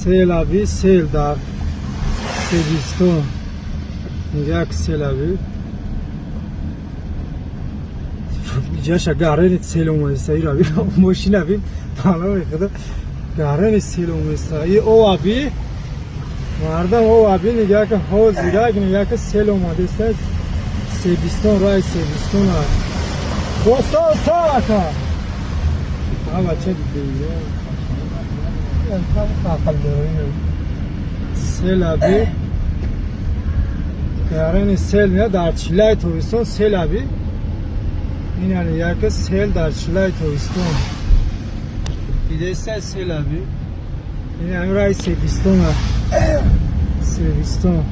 Селаби, сел дар Себистон. Нигоҳ, селаби. Иҷаша гарени сел омадиста, ираби мошинаби панои худо, гарени сел омадиста. И оваби мардам, оваби, нигоҳ ки, ҳозирак нигоҳ ки, сел омадиста Себистон, рай Себистон. Оста, оста, ака. А бача диде, ақл дорӣ. Селаби, гарени сел меяд дар чилаи тобистон, селаби. Ин яке сел дар чилаи тобистон дидеста, селаби. Ин ҳамин раи Себистон, Себистон.